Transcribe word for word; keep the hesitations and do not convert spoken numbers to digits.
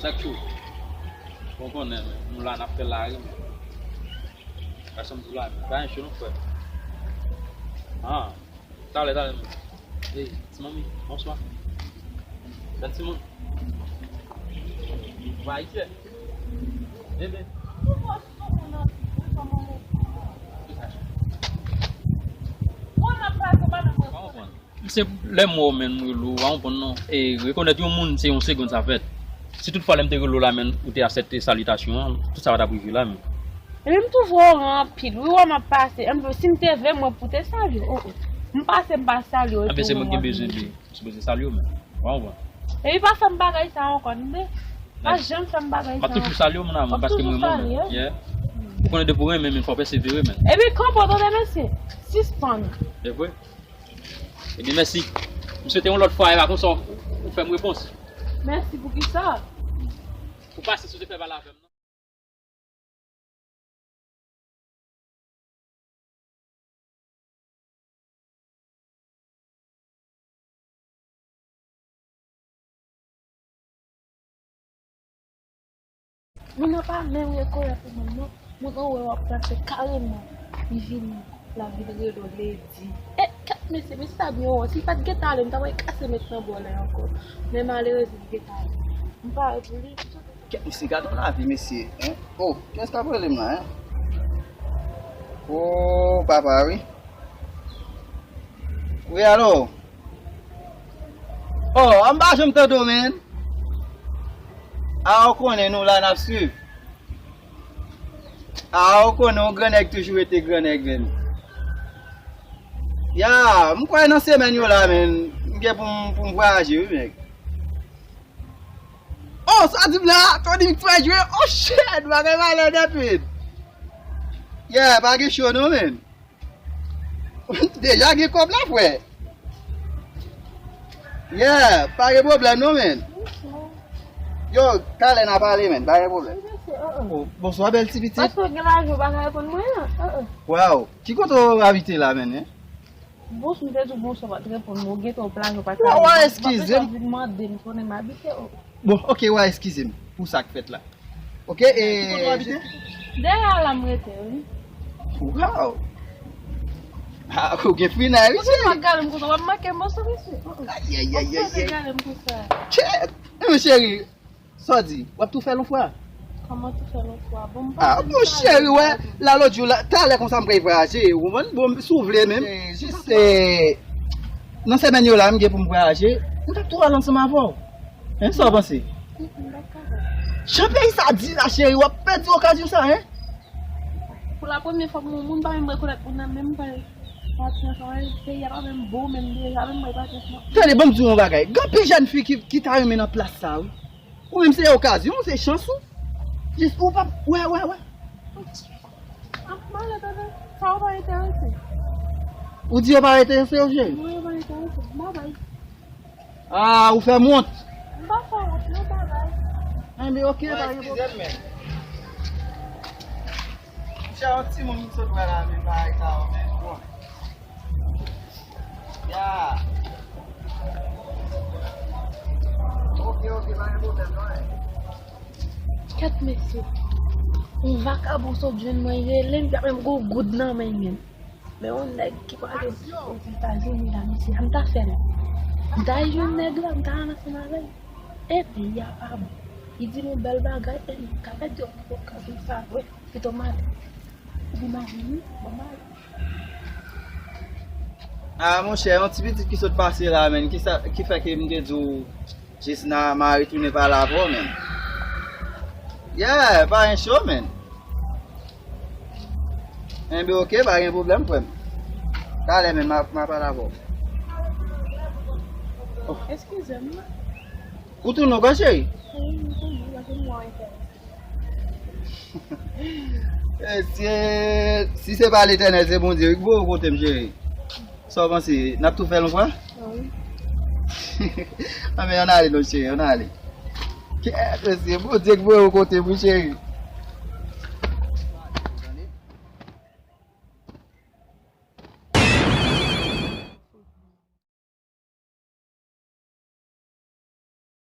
Sa k cho? Bon, konnen, men. Nou la, n ap fè lari, men. Pèsonn pou lari. Pa gen cho, non, frè. Ah, talè, talè, men. Hey, ti manmi, bonswa. Bèl timoun. Ou pa ayisyen? Bebe. Bon, n ap pase, pa nan mwen. Se lè m wè w, men, m rele w, w a konprann, non. E rekonèt yon moun, se yon segonn sa fèt. Si toutfwa, lè m te rele w la, men, ou te aksepte salitasyon an, tout sa pa t ap rive la, men. Ebyen, m toujou ran anpil. Wi, wè m ap pase. Anben, si m te vle, mwen pou te salye w. Oh, oh. M pase, m pa salye w. Anben, se mwen ki gen bezwen de. M sipoze salye w, men. W a konprann. Epi pa fè m bagay sa ankò, tande. Pa janm fè m bagay sa. M ap toujou salye w, mon amour, paske mwen renmen w, men. Yeah. Ou konnen depi w renmen, men, fò w pèsevere, men. Epi kanpe w, tande, mesye. Sispann. Se vre? Ebyen, mèsi. M swete yon lòt fwa, e pa konsa w fè m repons. Mèsi pou kisa? Pou pase si w te fè pale avè m, non? Moun nan pa menm rekonèt ou menm non. Moun nan wè w ap pase kareman. Li vini, l ap vin rele w ledi. E, kèt mesye, mesye sa byen wont. Si l pa t gentan ale, m ta pral kase met nan bò la ankò. Men malerezman, li gentan ale. M pare pou li. Kèt mesye, gad yon lavi, mesye, en. Oh, kiyès k ap rele m la, en? Oh, papa, wi. Wi, alo? Oh, an m pa janm tande w, men. A, ou konnen nou la n ap swiv. A, ou konnen yon grannèg toujou rete grannèg, men. Ya, m kwè nan semèn yo la, men. M gen pou m, pou m vwayaje, wi, nèg. Oh, sa di m la, Tony Victor jwe. Oh, shit, bagay malè nèt, men. Yeah, pa gen cho non, men. Deja gen kòb la, frè. Yeah, pa gen pwoblèm non, men. Yo, talè n a pale, men, pa gen pwoblèm. Oh, bonswa, bèl ti pitit. Paske w gen lajan, w pa ka reponn mwen an. Wow, ki kote w abite la, men, en? Bòs, m te di w bonswa, w pa t reponn mwen, ou gentan w plage, w pa t reponn mwen. Wa eskize m. Vin mande m konnen m abite, o. Bon, oke, wa eskize m pou sa k fèt la. Oke, e. Ki kote w abite? Dèyè a la m rete, wi. Wow! Ah, ou gen finay, wi, cheri. Ou te gade m konsa, w ap make moso, mesye. Ayayayay. Ou te gade m konsa. Chè, men cheri, sa w di? W ap tou fè l yon fwa? Kòman tou fè l yon fwa? Bon, m pa... Ah, bon, cheri, wè, la lòt jou, la, talè konsa m pral vwayaje, ou konprann? Bon, si w vle menm, jis, eh, nan semèn yo la, m gen pou m vwayaje, m t ap tou al ansanm avè w. Hein, sa w panse? Mm, mm, dakò. Jan peyi sa di la, cheri, w ap pèdi okazyon sa, hein? Pou la premyè fwa, moun, moun pa menm rekonèt moun nan, menm pa pati ansanm, peyi a pa menm bon, menm deja, menm pa pati ansanm. Tande, ban m di w yon bagay. Gen anpil jèn fi ki, ki ta renmen nan plas sa, wi. Ou menm se okazyon, se chans ou. Jis ou pa, wè, wè, wè. Ap pale, tande. Sa w pa enterese. Ou di yo pa enterese yo, cheri? Non, yo pa enterese. Babay. Ah, ou fè m wont. M pa fè wont, non, babay. Anben, oke, pa gen pwoblèm. Eskize m, men. Chè, yon timoun m sot wè la, men, bagay sa yo, men. Bon. Ya. Oke, oke, pa gen pwoblèm, non, en. Kèt mesye. Yon vakabon sot jwenn mwen, rele m, li pa menm gon goud nan men l menm. Men yon nèg ki prale Ozetazini la, mesye, m ta fè l. M ta al jwenn nèg la, m ta al ansanm avè l. E peyi a pa bon. Li di m yon bèl bagay, e m ka pèdi yon okazyon sa vre. Pito m ale. Ou vin avè m, wi, bon, m ale. Ah, monchè, yon ti pitit ki sot pase la, menn, ki sa, ki fè ke m te di w jis nan, m a retounen pale avè w, menn. Yeah, pa gen cho, menn. Enben, oke, pa gen pwoblèm, frè m. Talè, menn, m a, m a pale avè w. Oh. Eskize m, non. Ou tounen ankò, cheri? Wi, m tounen, paske m wè w enterese. Eh, si, si se pa Letènèl, se Bondye wi ki voye w kote m, cheri. Sa w panse? N ap tou fè l yon fwa? Wi. Anben, ann ale non, cheri, ann ale. Kèt, se Bondye ki voye w kote m, wi, cheri.